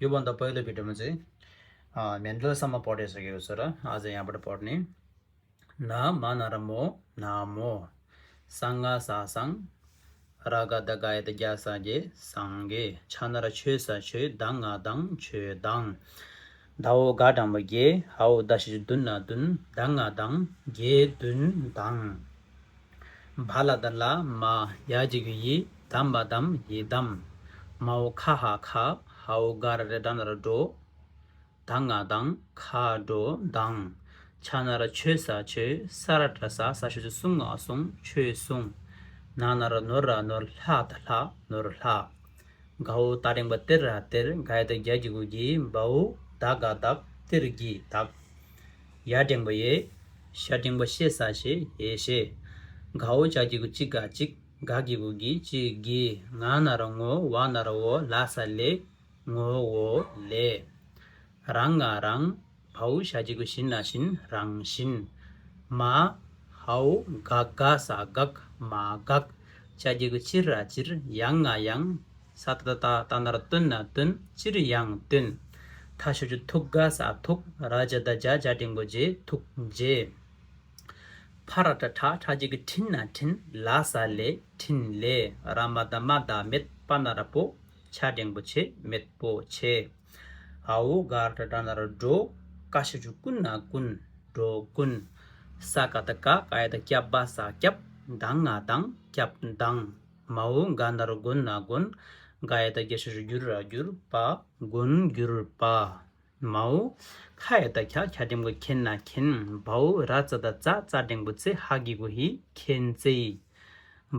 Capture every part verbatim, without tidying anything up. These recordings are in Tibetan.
यो भन्दा पहिलो भिडियोमा चाहिँ, अ, मेन्डल सम्म पढेसकेको छु र आज यहाँबाट पढ्ने। न, म न र मो, नामो। स ङ स सङ, र ग द ग य द ग स ग, སངས་རྒྱས། ཆ་ན་ར་ཆོས་ས་ཆོས། ད་ང་དང་། ཆོས་དང་། ད་འོ་ག་དྲང་པོ་དགེ། འ་འོ་ད་ཞབས་ཀྱུ་འདུ་ན་བདུན། ད་ང་དང་། དགེ་འདུན་དང་། བ་ལ་ད་བླ་མ། ཡ་གཅིག་གུ་ཡི། དམ་པ་དམ། ཡི་དམ། མ་འོ་ཁ་ཧ་ཁ། ཧ་འོ་ག་ར་རེ་ད་ན་ར་འགྲོ། ད་ང་དང་། ཁ་འགྲོ་དང་། ཆ་ན་ར་ཆོས་ས་ཆོས། ས་ར་ཏྲ་ས། ས་ཞབས་ཀྱུ་སུ་ང་སོང་། ཆོས་སོང་། ན་ན་ར་ནོ་ར་ནོར། ལྷ་ད་ལྷ། ནོར་ལྷ། ག་འོ་ད་འགྲེང་བུ་དེ་ར་དེར། ག་ཡ་ད་གྱ་གི་གུ་གྱི། བ་འོ་ད་ག་དག་དེར་གྱི་དག་ཡ་འགྲེང་བུ་ཡེ། ཤ་འགྲེང་བུ་ཤེ་ས་ཤེས། ཡེ་ཤེས། ག་འོ་ཅ་གི་གུ་ཅི་ག་ཅིག་ག་གི་གུ་གི་ཅི་གི་ང་ན་ར་ངོ་བ་ན་ར་འོ་ལ་ས་ལེ། ངོ་བོ་ལེ། ར་ང་རང་། བ་འོ་ཞ་གི་གུ་ཞི་ན་བཞིན། རང་བཞིན། མ། འ་འོ་ག་ག་ས་གག་མ་འགག་ཅ་གི་གུ་ཅི་ར་ཅིར། ཡ་ང་ཡང་། ས་ཏ་ཏ་ཏ་ན་ར་སྟོན་ན་སྟོན། ཅིར་ཡང་སྟོན། ཐ་ཞབས་ཀྱུ་ཐུག་ག་ས་ཐུག་ར་ཇ་ད་ཇ་ཇ་འགྲེང་བུ་ཇེ། ཐུག་ཇེ། ཕ་ར་ཏ་ཕྲ་ཕྲ་གི་གུ་ཕྲིན་ན་ཕྲིན། ལ་ས་ལེ། ཕྲིན་ལས། ར་མ་ད་མ་ད་མེད། པ་ན་ར་པོ། ཆ་འགྲེང་བུ་ཆེ། མེད་པོ་ཆེ། འ་འོ་ག་ར་ཏ་ན་ར་འགྲོ། ཀ་ཞབས་ཀྱུ་ཀུ་ན་ཀུན། འགྲོ་ཀུན། ས་ཀ་ད་ཀ་ག་ཡ་ད་སྐྱ་བ་ས་སྐྱབས། ད་ང་དང་། སྐྱབས་དང་། མ་འོ་ག་ན་ར་གོ་ན་གོན། ག་ཡ་ད་གྱ་ཞབས་ཀྱུ་གྱུ་ར་གྱུར། པ། མགོན་གྱུར་པ། མ་འོ། ཁ་ཡ་ད་ཁྱ་ཁྱ་འགྲེང་བུ་ཁྱེ་ན་མཁྱེན། བ་འོ་ར་ཙ་ད་ཙ་ཙ་འགྲེང་བུ་ཙེ་ཧ་གི་གུ་ཧི་མཁྱེན་ཙེ།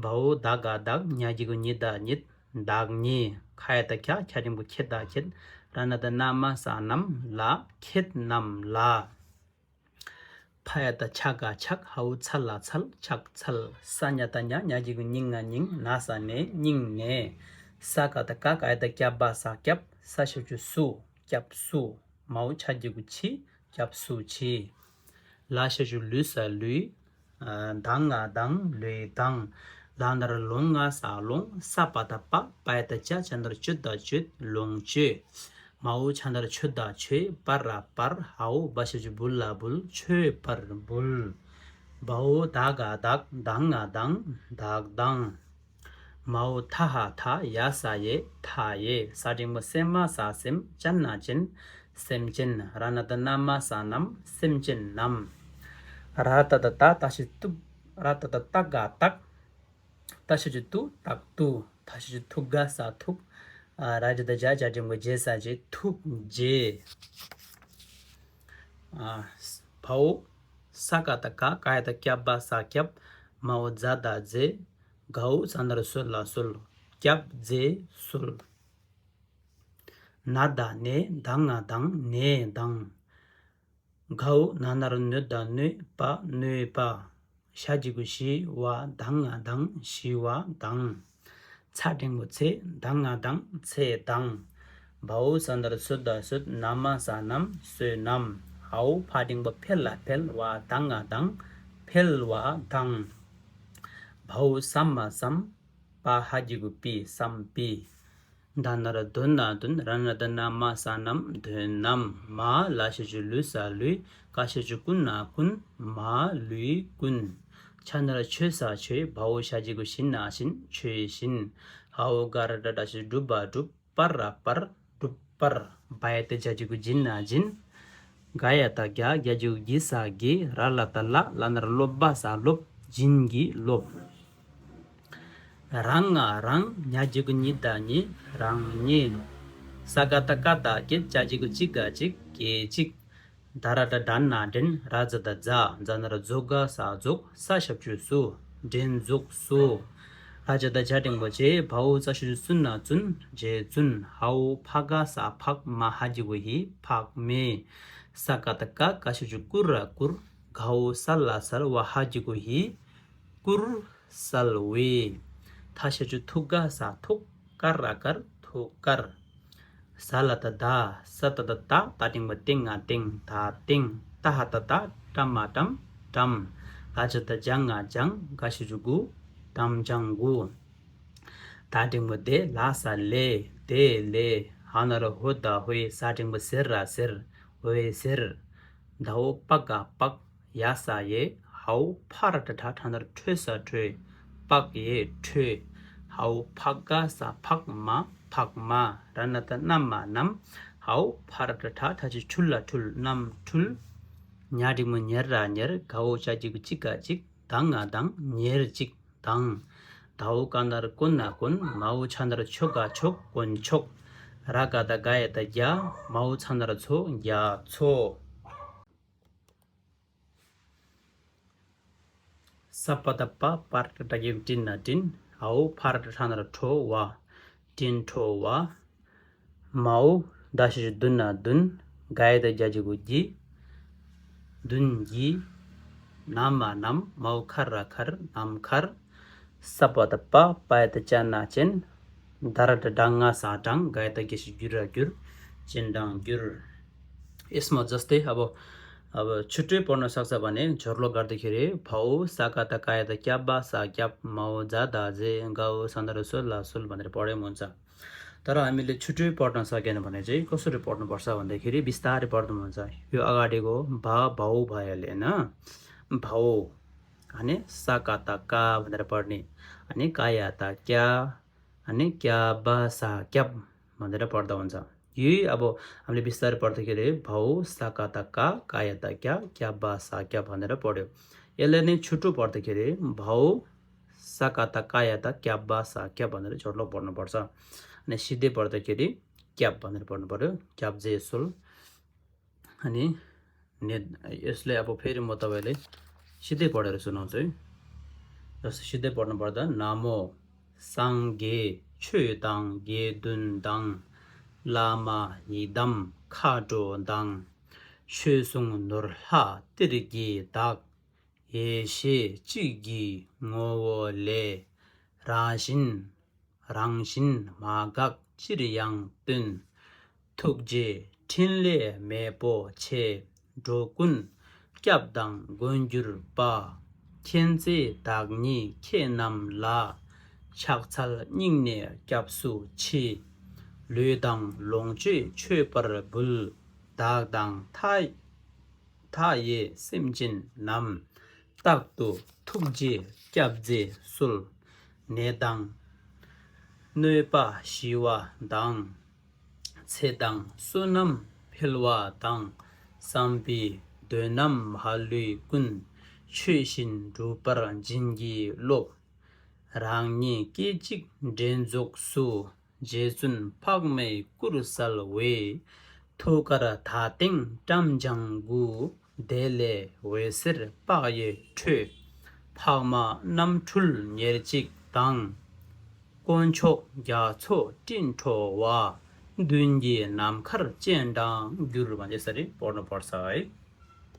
བ་འོ་ད་ག་བདག་ཉ་གི་གུ་ཉི་ད་ཉིད་བདག་ཉིད། ཁ་ཡ་ད་ཁྱ་ཁྱ་འགྲེང་བུ་ཁྱེ་ད་ཁྱེད། ར་ན་ད་ན་མ་ས་རྣམས་ལ། ཁྱེད་རྣམས་ལ། ཕ་ཡ་ད་ཕྱ་ག་ཕྱག་ཧ་འོ་ཚ་ལ་ཚལ་ཕྱག་འཚལ། ས་ཉ་ད་ཉ་ཉ་གི་གུ་ཉི་ང་ཉིང་ན་ས་ནས་སྙིང་ནས། ས་ཀ་ད་ཀ་ག་ཡ་ད་སྐྱ་བ་ས་སྐྱབས། ས་ཞབས་ཀྱུ་སུ། སྐྱབས་སུ། མ་འོ་ཆ་གི་གུ་ཆི། སྐྱབས་སུ་མཆི། ལ་ཞབས་ཀྱུ་ལུ་ས་ལུས། ད་ང་དང་། ལུས་དང་། ལ་ན་ར་ལོ་ང་ས་ལོང་། ས་པ་ད་པ། པ་ཡ་ད་ཅ་ཅ་ན་ར་ཅུ་ད་ཅུད། ལོངས་སྤྱོད། མ་འོ་ཆ་ན་ར་ཆུ་ད་ཆོས། པ་ར་པར། འ་འོ་བ་ཞབས་ཀྱུ་བུ་ལ་བུལ། མཆོད་པར་འབུལ། བ་འོ་ད་ག་བདག་ད་ང་དང་། བདག་དང་། མ་འོ་ཐ་ཧ་ཐ། ཡ་ས་ཡེ། ཐ་ཡེ། ས་འགྲེང་བུ་སེ་མ་ས་སེམས། ཅན་ན་ཅན། སེམས་ཅན། ར་ན་ད་ན་མ་ས་རྣམས། སེམས་ཅན་རྣམས། ར་ཏ་ད་ཏ་ཏ་ཞབས་ཀྱུ་ཏུ། ར་ཏ་ད་ཏ་ག་ཏག་ཏ་ཞབས་ཀྱུ་ཏུ་ཏག་ཏུ། ཐ་ཞབས་ཀྱུ་ཐུག་ག་ས་ཐུག་ར་ཇ་ད་ཇ་ཇ་འགྲེང་བུ་ཇེ་ས་ཇེ། ཐུག་ཇེ། བ་འོ་ས་ཀ་ད་ཀ་ག་ཡ་ད་སྐྱ་བ་ས་སྐྱབས། མ་འོ་ཛ་ད་ཛེ། ག་འོ་ས་ན་ར་སོ་ལ་སོལ། སྐྱབས་ཛེ་སོལ། ན་ད་ནེ། ད་ང་དང་། ནས་དང་། ག་འོ་ན་ན་ར་ནོ་ད་ནོས། པ། ནོས་པ། ཞ་གི་གུ་ཞི་བ། ད་ང་དང་། ཞི་བ་དང་། ཚ་འགྲེང་བུ་ཚེ། ད་ང་དང་། ཚེ་དང་། བ་འོ་ས་ན་ར་སོ་ད་སོད། ན་མ་ས་རྣམས། སོད་རྣམས། འ་འོ་ཕ་འགྲེང་བུ་ཕེ་ལ་ཕེལ། བ། ད་ང་དང་། ཕེལ་བ་དང་། བ་འོ་ས་མ་སམ། པ་ཧ་གི་གུ་པི། སམ་པི། ད་ན་ར་དོ་ན་དོན། ར་ན་ད་ན་མ་ས་རྣམས། དོན་རྣམས། མ་ལ་ཞབས་ཀྱུ་ལུ་ས་ལུས། ཀ་ཞབས་ཀྱུ་ཀུ་ན་ཀུན། མ་ལུས་ཀུན། ཆ་ན་ར་ཆོས་ས་ཆོས། བ་འོ་ཞ་གི་གུ་ཞི་ན་བཞིན། ཆོས་བཞིན། འ་འོ་ག་ར་ཏ་ཏ་ཞབས་ཀྱུ་སྒྲུ་བ་སྒྲུབ། པ་ར་པར། སྒྲུབ་པར། བ་ཡ་ད་ཇ་གི་གུ་བྱིན་ན་བྱིན། ག་ཡ་ད་གྱ། གྱ་གི་གུ་གྱི་ས་གྱི། ར་ལ་ད་ལ། ལ་ན་ར་ལོ་བ་ས་ལོབ། བྱིན་གྱིས་རློབས། ར་ང་རང་། ཉ་གི་གུ་ཉི་ད་ཉི། རང་ཉིད། ས་ཀ་ད་ཀ་ད་ཀད། ཅ་གི་གུ་ཅི་ག་ཅིག་སྐད་ཅིག་ད་ར་ཏ་དྲ་ན་དྲན། ར་ཛ་ད་རྫ། རྫ་ན་ར་རྫོ་ག་ས་རྫོགས། ས་ཞབས་ཀྱུ་སུ། འདྲེན་རྫོགས་སུ། ར་ཇ་ད་ཇ་འགྲེང་བུ་རྗེ། བ་འོ་ཙ་ཞབས་ཀྱུ་ཙུ་ན་ཙུན། རྗེ་བཙུན། ཧ་འོ་ཕ་ག་ས་ཕག་མ་ཧ་གི་གུ་ཧི། ཕག་མེ། ས་ཀ་ད་ཀ་ག་ཞབས་ཀྱུ་ཀུ་ར་ཀུར། ག་འོ་ས་ལ་སལ། བ་ཧ་གི་གུ་ཧི། ཀུར་སལ་བའི། ཐ་ཞབས་ཀྱུ་ཐུ་ག་ས་ཐུག་ཀ་ར་ཀར། ཐུག་ཀར། ས་ལ་ད་ད། ས་ཏ་ད་ཏ། ཏ་འགྲེང་བུ་ཏེ་ང་ཏེང་། ད་ཏེང་། ཏ་ཧ་ད་ད། ཏ་མ་ཏམ། ཏམ། ག་ཇ་ད་ཇ་ང་ཇང་། ག་ཞབས་ཀྱུ་གུ། གཏམ་ལྗང་གུ། ད་འགྲེང་བུ་དེ་ལ་ས་ལེ། དེ་ལེ། ཧ་ན་རོ་ཧོ་ད་ཧོའི། ས་འགྲེང་བུ་ཟེར་ར་ཟེར། འོའི་ཟེར། ད་འོ་པ་ག་པག་ཡ་ས་ཡེ། ཧའོ་ཕ་ར་ཏ་ཁྲ་ཁྲ་ན་རོ་ཁྲོས་ས་ཁྲོས། པག་ཡེ་ཁྲོས། ཧའོ་ཕ་ག་ས་ཕག་མ་ཕག་མ། ར་ན་ཏ་ན་མ་ནམ། ཧའོ་ཕ་ར་ཏ་ཁྲ་ཁྲ་ཅི་ཁྲུལ་ལ་ཁྲུལ་ནམ་ཁྲུལ། ཉ་འགྲེང་བུ་ཉེར་ར་ཉེར། ག་འོ་ཅ་གི་གུ་ཅི་ག་ཅིག་དང་ང་དང་ཉེར་གཅིག་དང་། ད་འོ་ཀ་ན་རོ་ཀོ་ན་ཀོན། མ་འོ་ཆ་ན་རོ་ཆོ་ག་ཆོག་དཀོན་མཆོག་ར་ག་ཏ་ག་ཡ་ཏ་རྒྱ། མ་འོ་ཚ་ན་རོ་ཚོ་རྒྱ་མཚོ། ས་པ་ད་པ་པ་ར་ཏ་ཏ་གི་གུ་སྤྲིན་ན་སྤྲིན། འ་འོ་ཕ་ར་ཏ་ཁྲ་ན་རོ་ཁྲོ་བ། སྤྲིན་ཁྲོ་བ། མ་འོ་ད་ཞབས་ཀྱུ་དུ་ན་བདུན། ག་ཡ་ཏ་རྒྱ་གི་གུ་གྱི། བདུན་གྱི། ན་མ་ནམ། མ་འོ་ཁ་ར་མཁར། ནམ་མཁར། ས་པ་ད་པ་པ་ཡ་ཏ་ཅ་ན་ཅན། ད་ར་ཏ་ད་ང་ས་དྲང་། ག་ཡ་ཏ་གི་ཞབས་ཀྱུ་གྱུ་ར་གྱུར། སྤྱན་དྲངས་གྱུར། ཨེས་མོ་ཛ་སྟེ་ཨ་བོ། ཨ་བོ་ཆུ་ཏྲོའི་པོ་ན་སག་ས་བ་ནས་སྦྱོར་ཀློག་གར་དུ་ཁྱེར་རེ། བ་འོ་ས་ཀ་ཏ་ཀ་ཡ་ཏ་སྐྱ་བ་ས་སྐྱབས། མ་འོ་ཛ་ད་ཛེ། ག་འོ་ས་ན་རོ་སོ་ལ་སོལ་བ་ནས་པོ་རེ་མོན་ཙ། ད་ར་ཨ་མི་ལེ་ཆུ་ཏྲོའི་པོ་ན་སག་ག་ནས་བ་ནས་ཅེ་ཀོ་སོ་རི་པོ་ན་པར་ས་བ་འདི་ཁྱེར་རེ་བི་སྟ་རི་པར་དུ་མོན་ཙ། ཡོ་ཨ་ག་ཏེ་གོ་བ་བ་འོ་བ་ཡ་ལེ་ན། བ་འོ། ཨ་ནི་ས་ཀ་ཏ་ཀ་བ་འདི་ར་པར་ནི། ཨ་ནི་ཀ་ཡ་ཏ་ཀྱ། ཨ་ནི་སྐྱ་བ་ས་སྐྱབས། མ་འདི་ར་པར་ད་འོན་ཙང་། ཡུལ་ཨ་བོ་ཨམ་ལི་བི་སྟ་རི་པར་ད་ཁྱེར་རེ། བ་འོ་ས་ཀ་ཏ་ཀ་ཀ་ཡ་ཏ་ཀྱ་སྐྱ་བ་ས་སྐྱབས། མ་འདི་ར་པར་ཡོད། ཡ་ལེ་ནི་ཆུ་ཏྲོ་པར་ད་ཁྱེར་རེ། བ་འོ་ས་ཀ་ཏ་ཀ་ཡ་ཏ་སྐྱ་བ་ས་སྐྱབས། མ་འདི་ར་སྦྱོར་ཀློག་པར་ན་པར་ས། ནི་ཤི་དེ་པར་ད་ཁྱེར་རེ། སྐྱབས། མ་འདི་ར་པར་ན་པར་ཡོད། སྐྱབས་རྗེ་གསོལ། ཨ་ནི། ནད། ཡོས་ལེ་ཨ་བོ་ཕེ་རི་མོ་ཏ་བེ་ལེ། ཤི་དེ་པར་རེ་སུ་ནང་ཚོས། ཡོས་ཤི་དེ་པར་ན་པར་ད་ན་མོ། སངས་རྒྱས་ཆོས་དང་དགེ་འདུན་དང་། བླ་མ་ཡི་དམ་མཁའ་འགྲོ་དང་། ཆོས་སྲུང་ནོར་ལྷ་གཏེར་གྱི་བདག། ཡེ་ཤེས་གཅིག་གི་ངོ་བོ་ལས། རང་བཞིན། རང་བཞིན་མ་འགགས་ཅིར་ཡང་སྟོན། ཐུགས་རྗེ་ཕྲིན་ལས་མེས་པོ་ཆེ། འགྲོ་ཀུན་སྐྱབས་དང་མགོན་གྱུར་པ། མཁྱེན་བརྩེ་བདག་ཉིད་ཁྱེད་རྣམས་ལ། ཕྱག་འཚལ་སྙིང་ནས་སྐྱབས་སུ་མཆི། ལུས་དང་ལོངས་སྤྱོད་མཆོད་པར་འབུལ། བདག་དང་མཐའ་མཐའ་ཡས་སེམས་ཅན་རྣམས། རྟག་ཏུ་ཐུགས་རྗེ་སྐྱབས་མཛད་གསོལ། ནད་དང་གནོད་པ་ཞི་བ་དང་། ཚེ་དང་བསོད་ནམས་འཕེལ་བ་དང་། བསམ་པའི་འདོད་རྣམས་མ་ལུས་ཀུན། ཆོས་བཞིན་འགྲུབ་པར་བྱིན་གྱིས་རློབས། རང་ཉིད་སྐད་ཅིག་འདྲེན་རྫོགས་སུ། རྗེ་བཙུན་འཕགས་མའི་སྐུར་གསལ་བའི། ཐུགས་ཀར་ད་ཐེངས་བཀྲམ་སྦྱང་དགོས། དེ་ལས་འོད་ཟེར་དཔག་ཡས་འཕྲོས། འཕགས་མ་རྣམ་འཕྲུལ་ཉེར་གཅིག་དང་། དཀོན་མཆོག་རྒྱ་མཚོ་སྤྲིན་འཕྲོ་བ། མདུན་གྱི་ནམ་མཁར་སྤྱན་དྲངས་གྱུར། མ་འདི་ས་རི་པོར་ནོ་པོར་ས་ཨེ།